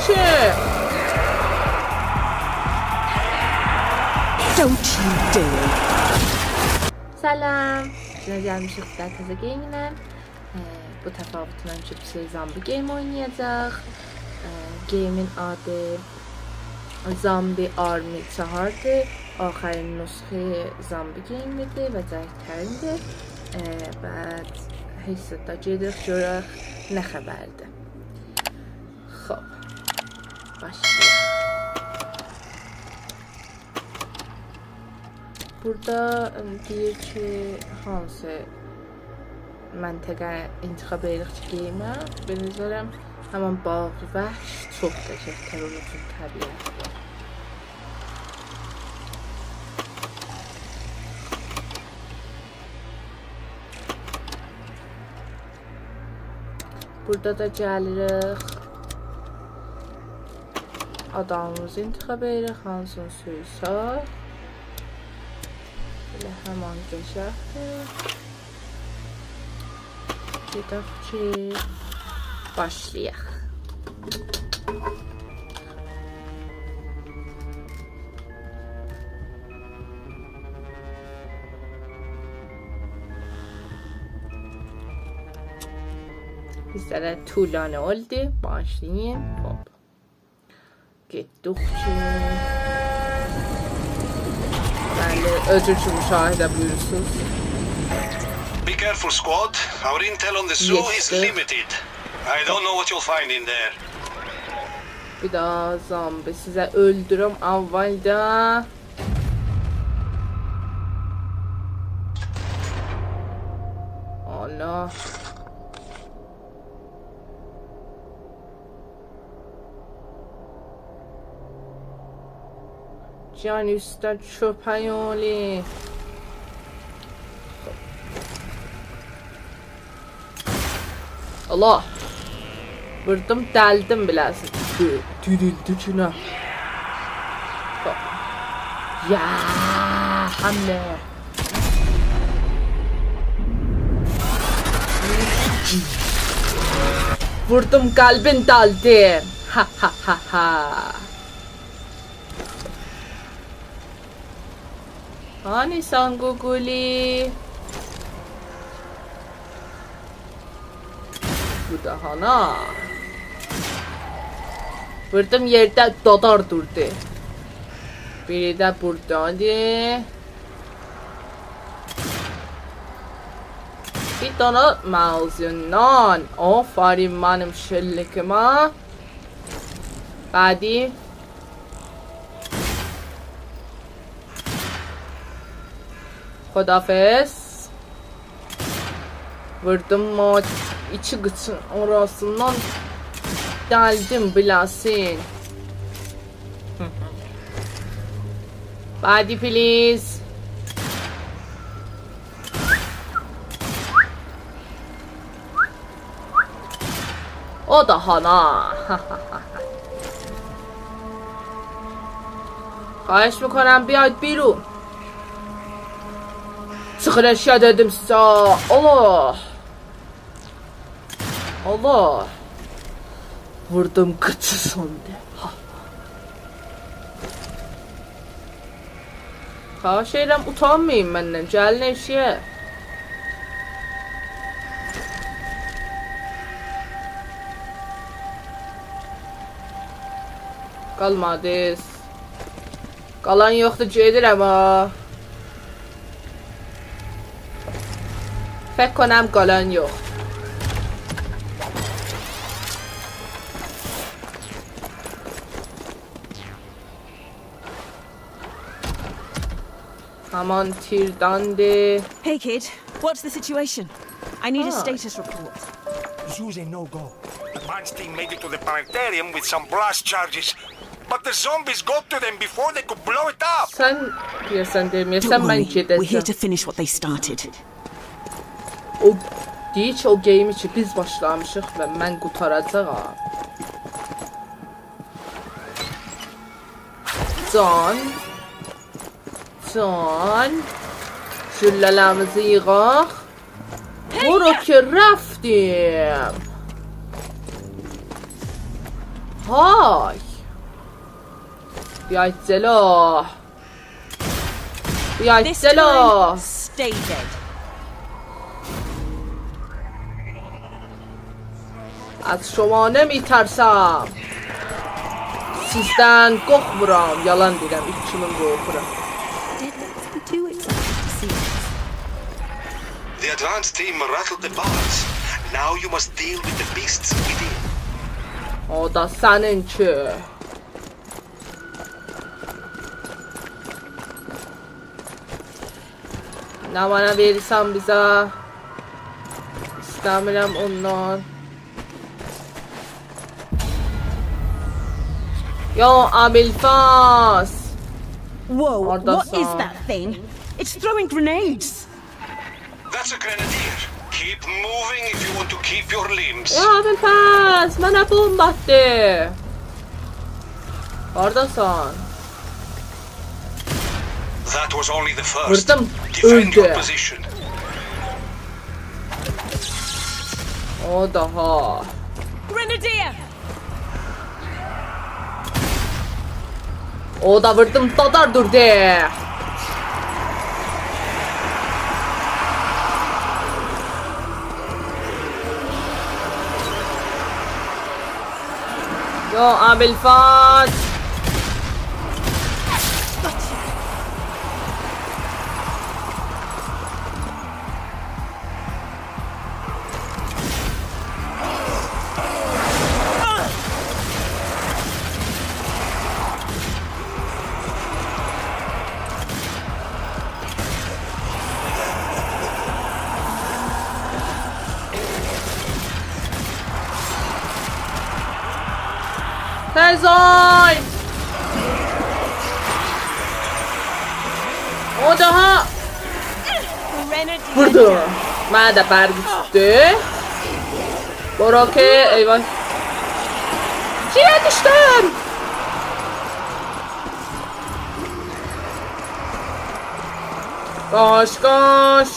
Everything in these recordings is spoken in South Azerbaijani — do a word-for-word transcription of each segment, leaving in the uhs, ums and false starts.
Don't you dare. سلام. ایشینه گلمیشیک بیر دنه تازه گیمله. ائ، بو تفاوتله کی، بیر شئی زامبی گیم اوینایاجاق. ائ، گیمین آدی Zombie Army چهاردیر. آخرین نسخه‌ی زامبی گیمیدیر و جدیدترین‌دیر. ائ، بعد هئچ زاد دا گئدک گؤرک نه خبردیر. خوب. باشلایاق. بورادا، ائم، دئییر کی، هانسی منطقه انتخاب ائدیریک کی، گیمه. بئله دئییرم، همان باغ وحش چوخ دا شئی، ترورون طبیعتی وار. بورادا دا گلیریک. آدامیمیزی انتخاب ائدیریک، هانسینی سؤیسک. ائله همان گئچک. گئدک کی، باشلایاق. بیر ذره طولانی اولدو، باغیشلایین. خوب. گئتدیک کی، بلی، اؤزور کی مشاهده بویورورسونوز. Be careful, squad. Our intel on the zoo is limited. I don't know what you'll find in there. بیر دانا زامبی سیزه اؤلدورم اولده. آنا. جان اوسته کؤپک اوغلو. الله. ووردوم، دلدیم بیله‌سین. دو-، دیریلدی کی نه. یا، حمله. ووردوم، قلبین دلدی. ها، ها، ها، ها. هانی‌سان گوگولی؟ بو دا هانا؟ ووردوم یئرده دادار دوردو. بیری ده بورادادیر. بیر دانا مغزیندان. آفرین منیم شلیکیمه. بعدی. خداحافظ. ووردوم او ایکی قیچین آراسیندان، دلدیم بیله‌سین. Buddy, please. او دا هانا. خواهش می‌کنم بیاید بیرون. چیخین ائشیگه دئدیم سیزه. الله. الله. ووردوم، قیچی سوندو. ها. خواهش ائدیرم، اوتانمایین مندن، گلین ائشیگه. قالمادیز. قالان یوخدور، گئدیرم ها. فکر کنم قالان یوخ. همان تیردندی. Hey, kid. What's the situation? I need a status report. Zoo's a no-go. The Barnes team made it to the planetarium with some blast charges, but the zombies got to them before they could blow it up. سن دئیه‌سن دئمه‌یه‌سن، من گئده‌جم. Don't worry. We're here to finish what they started. او دئییر کی، او گیمی کی بیز باشلامیشیق و من قوتاراجاغام. جان. جان. گولله‌لریمیزی ییغاق. وور او کی، رفتیم. های. بیایید جلو. بیایید This جلو. Time, stay dead. از شما نمی‌ترسم. سیزدن قورخمورام. یالان دئییرم، ایلک کیمین قورخورام. Did not be too excited to see this. The advance team rattled the bars. Now you must deal with the beasts within. او دا سنینکی. نمنه وئریرسن بیزه؟ ایسته‌میرم اوندان. یا ابوالفضل. Whoa, what is هارداسان؟ That thing? It's throwing grenades. That's a grenadier. Keep moving if you want to keep your limbs. یا ابوالفضل، منه بمب آتدی. هارداسان؟ That was only the first. ووردوم، Defend your اؤلدو. Position. او داها. Grenadier! او دا ووردوم، دادار دوردو. یا ابوالفضل. تئز اول! او داها ووردو. منه ده برق توتدو. بوراکی، ای وای. چییه دوشدوم؟ قاچ، قاچ.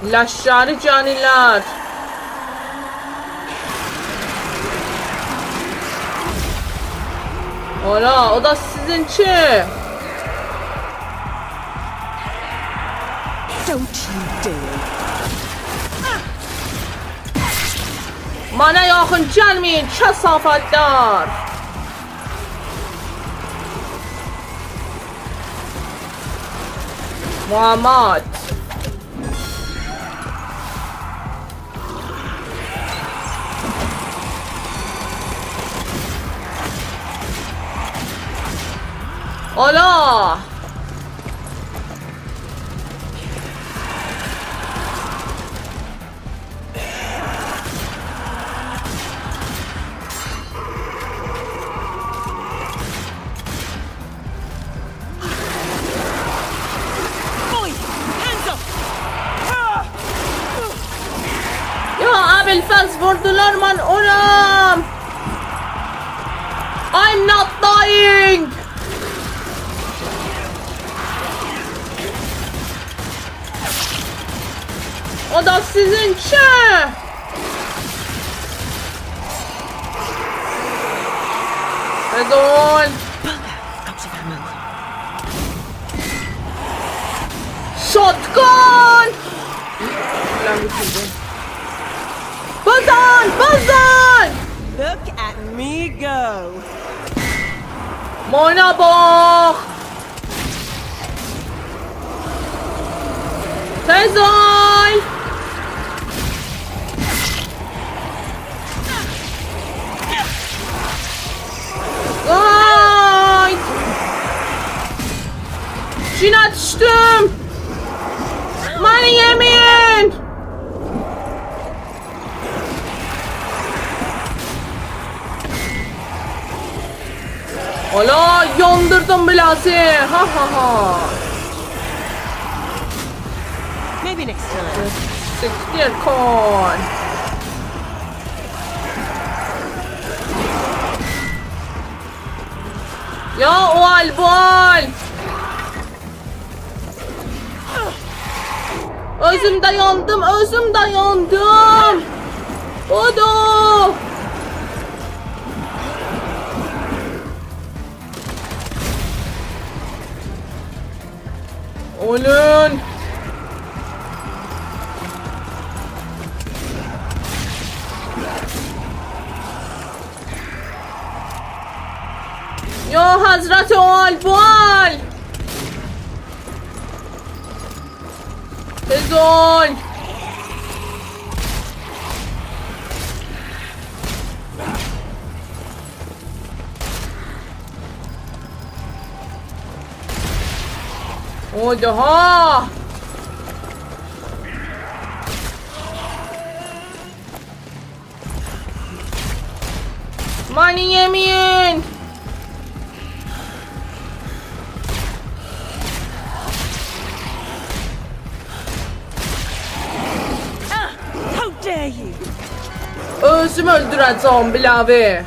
لشکری جانی‌لر. اولا، او دا سیزینکی. Don't you dare. منه یاخین گلمه‌یین، کثافتلر. محمد. اولا! Boys, hands up! یا ابوالفضل، ووردولار، من اؤلورم. I'm not dying. او دا سیزینکی. تئز اول. Out of ammo. Shotgun! بزن، بزن! Look at me go. مانا باخ. تئز اول! وای! چینا دوشدوم! منی یئمه‌یین! اولا، یاندیردیم بیله‌سی. ها، ها، ها. Maybe next time. سیکتیر کن. یا اوال بوال. اؤزوم ده یاندیم، اؤزوم ده یاندیم. یا حضرت آلبال! بزن! اوده ها! مانی یئمه‌یین! Ah, how dare you! اؤزومو اؤلدوره‌جم، بیلاوی.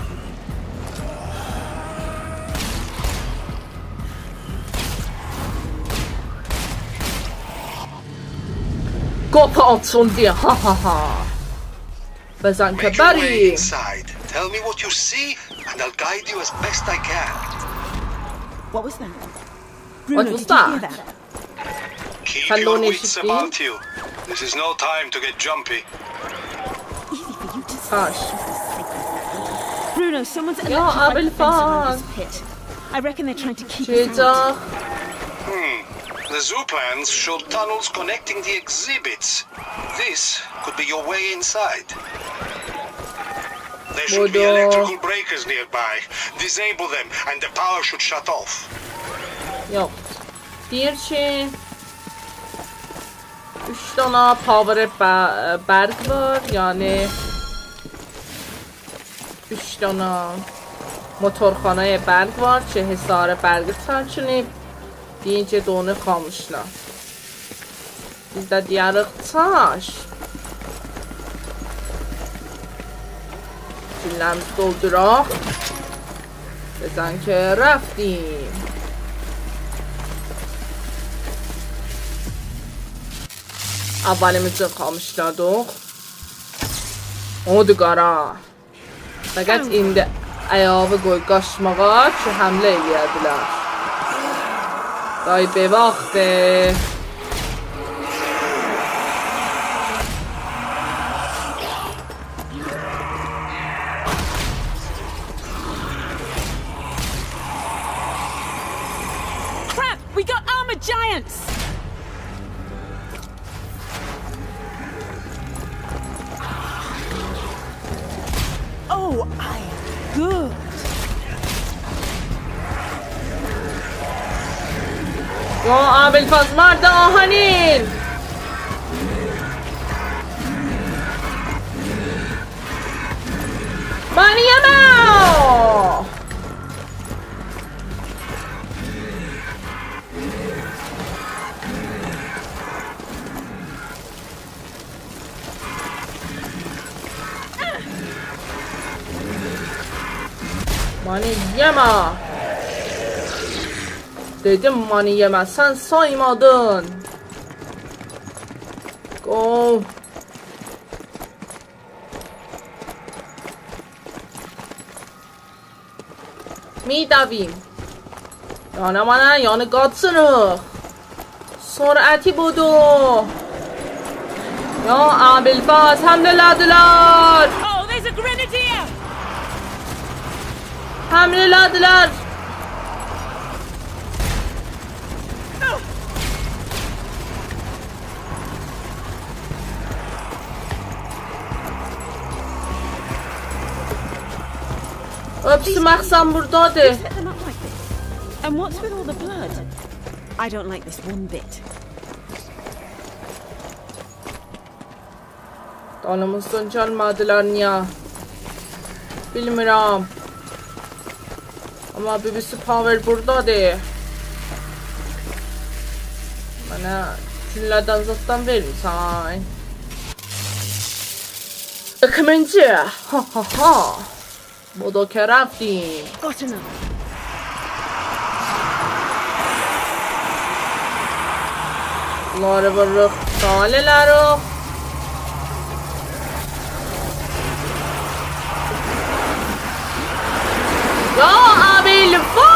قاپی آچیلدی، ها ها ها. بزن که Make your way بریم. Inside. Tell me what you see, and I'll guide you as best I can. What was that? What was that? Bruno, did you hear that? Keep your wits about you. This is no time to get jumpy. Easy for you to say. Bruno, someone's electrified the fencing around this pit. I reckon they're trying to keep us out. The zoo plans show tunnels connecting the exhibits. This could be your way inside. There should be electrical breakers nearby. Disable them and the power should shut off. یوخ. دئییر کی، اوچ دانا پاور ب-، برق وار، یعنی اوچ دانا موتورخانای برق وار کی، حصار برقی چکینیب، دئییر کی، دونو خاموشلا. بیز ده دئیه‌ریک چاش. گولله‌میزی دولدوراق. بزن که رفتیم. اولیمیزی خاموشلادیق. اودو قارا. فقط ایندی آیاغی قوی قاچماغا کی، حمله ائله‌یه بیلر. دای بباخ به. Crap! We got armored giants! Oh, I'm good. یا ابوالفضل، مرد آهنین! مانی یئمه! مانی یئمه! دئدیم مانی یئمه، سن سایمادین. گو. می‌دویم. یعنی منه، یعنی قاچیریق. سرعتی بودو. یا ابوالفضل، حمله ائله‌دیلر. Oh, there's a grenadier! حمله ائله‌دیلر. اوپس، مخزن بوردادیر. Who set them up like this? And what's with all the blood? I don't like this one bit. دانیمیزدان گلمه‌دیلر، نییه؟ بیلمیرم. آمما بی‌بی‌سی پاور بوردادیر. منه گولله‌دن زاددان وئرمیسن. ایکینجی. ها، ها، ها. بودو کی رفتیم. Got enough. بونلاری ووروروق. ساله‌لری. یا ابوالفضل!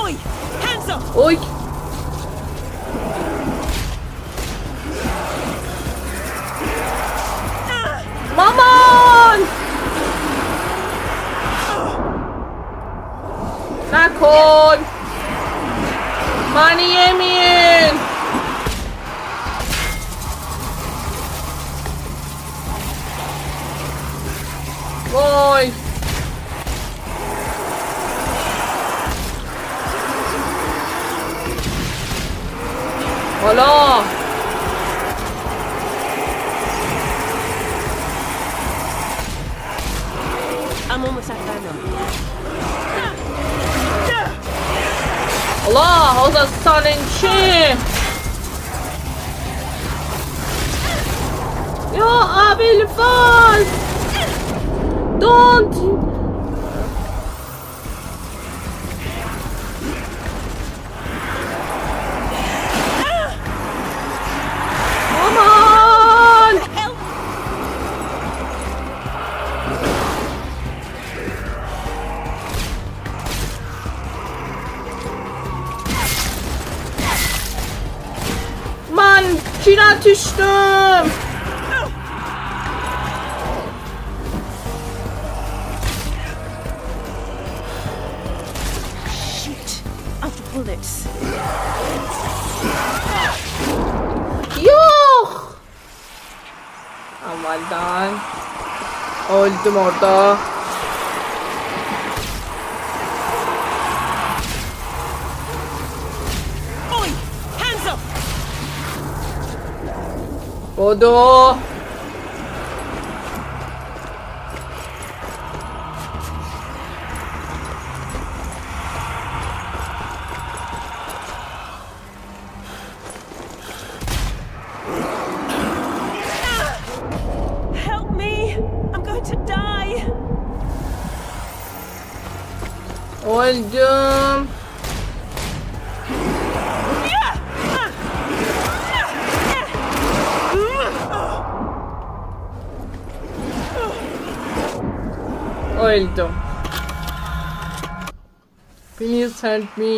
Oi! Hands up! اوی! نکن. منی یئمه‌یین. وای. حالا. اما مسلماً. الله، او دا سنینکی. یا ابوالفضل. Don't. آمان. من کیره دوشدوم؟ Shoot. Out of bullets. یوخ. اولدن اؤلدوم اورادا. Oi, hands up! بودو. Help me! I'm going to die! اؤلدوم. اؤلدوم. Please help me.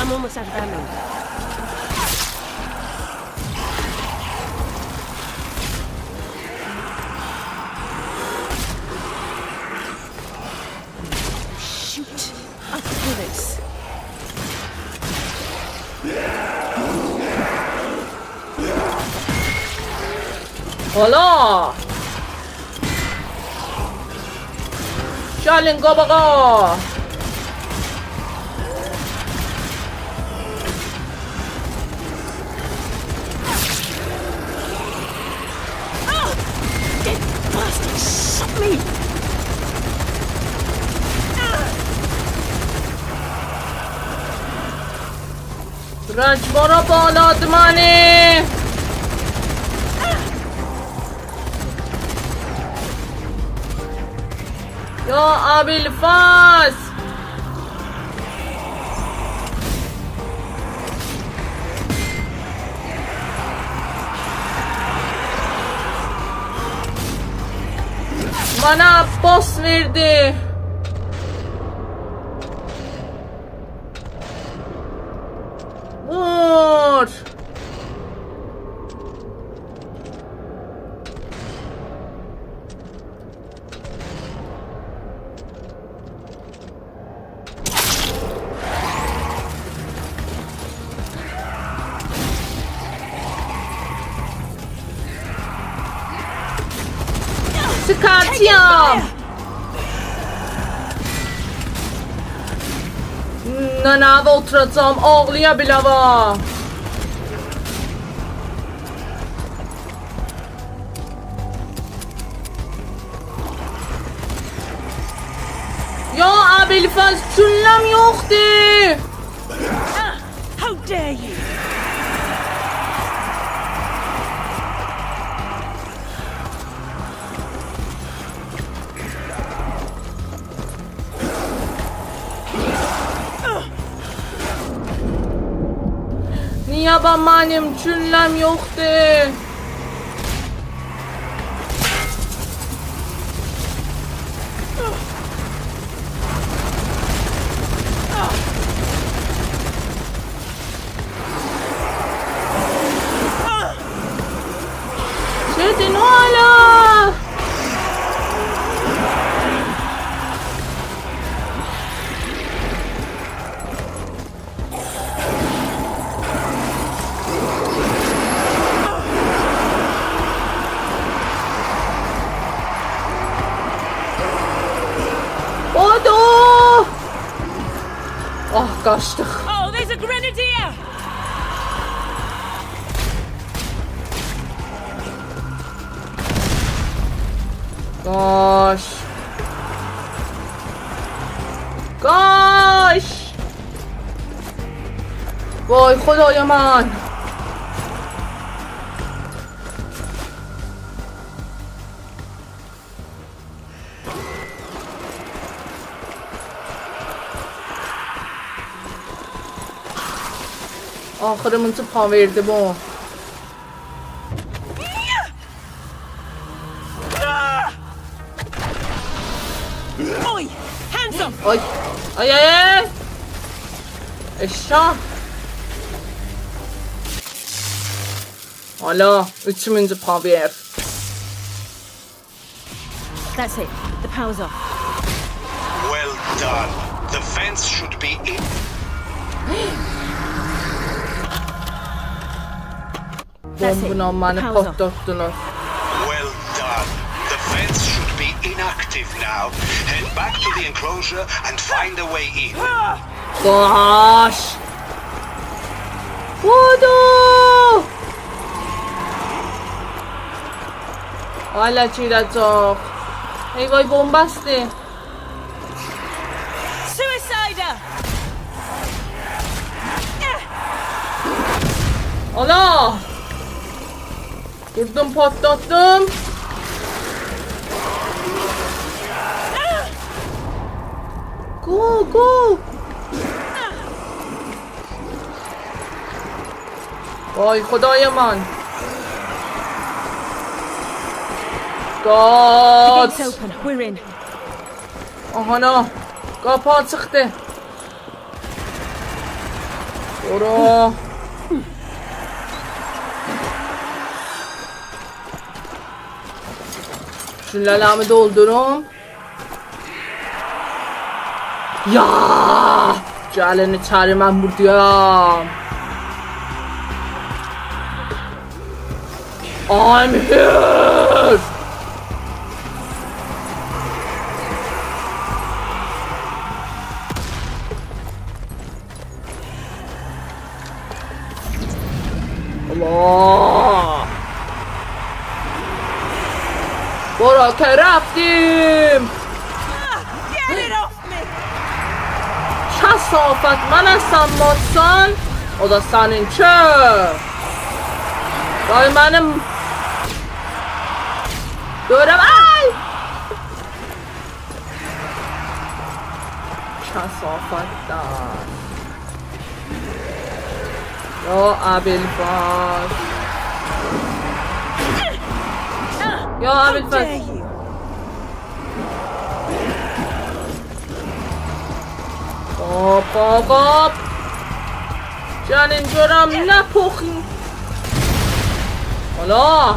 اما مسلماً. Shoot. I'll do this. حالا. گلین قاباغا. Ah! Dead bastard shot me! رنج بارا باغلادی منی. یا ابوالفضل. منه عباس وئردی. وور. سکاتیام. نه، نه اوتوراجاغام، آغلایا بیله‌وه. یا ابوالفضل، کولله‌م یوخدور. How dare you? نییه با منیم گولله‌م یوخدور؟ شدی، نه اولا؟ بدو! آه، قاچدیق. Oh, there's a grenadier! قاچ. قاچ. وای خدای من. آخیرینجی پاوردی بو. Oi, hands up! آی. آی، آی، آی. اشا. حالا اوچونجو پاور. That's it. The power's off. Well done. The fence should be in. That's it. بومبونان منی پاتلاتدینیز. The power's off. Well done. The fence should be inactive now. Head back to the enclosure and find a way in. قاچ. بدو. حالا گیره‌جک. ای وای، بومباستی. Suicider! آنا! ووردوم، پاتلاتدیم. گو، گو. وای خدای من. The gate's open. We're in. آهانا. قاپی آچیقدی. برو. گولله‌لریمی دولدوروم. یا! گلین ایچری، من بوردایام. I'm here! الله! برو که رفتیم! Get it off me! کثافت، من اصلاً ماتسان، او دا سنین چه؟ وای منیم. دورم، آی! کثافت دا. یا ابوالفضل. یا ابوالفضل. How dare you! هوپ، هوپ، هوپ. گلین گؤرم نه پوخون. حالا.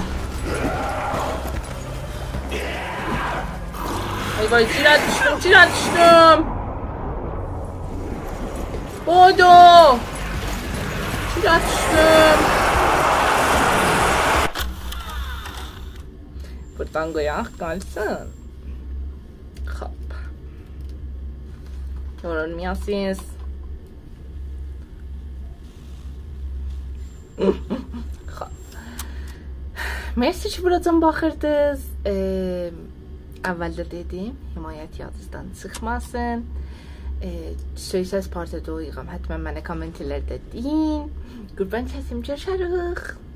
ای وای، گیره دوشدوم، گیره دوشدوم. بدو. گیره دوشدوم. بوردان قویاق قالسین. خوب. یورولمایاسینیز. خوب. مرسی کی بوراجان باخیردینیز. ائ، اولده دئدیم، حمایت یادینیزدان چیخماسین. ائ، سؤیسز پارت دویوغام، حتماً منه کامنتلرده دئیین. قوربان کسیم، گؤروشه‌ریک.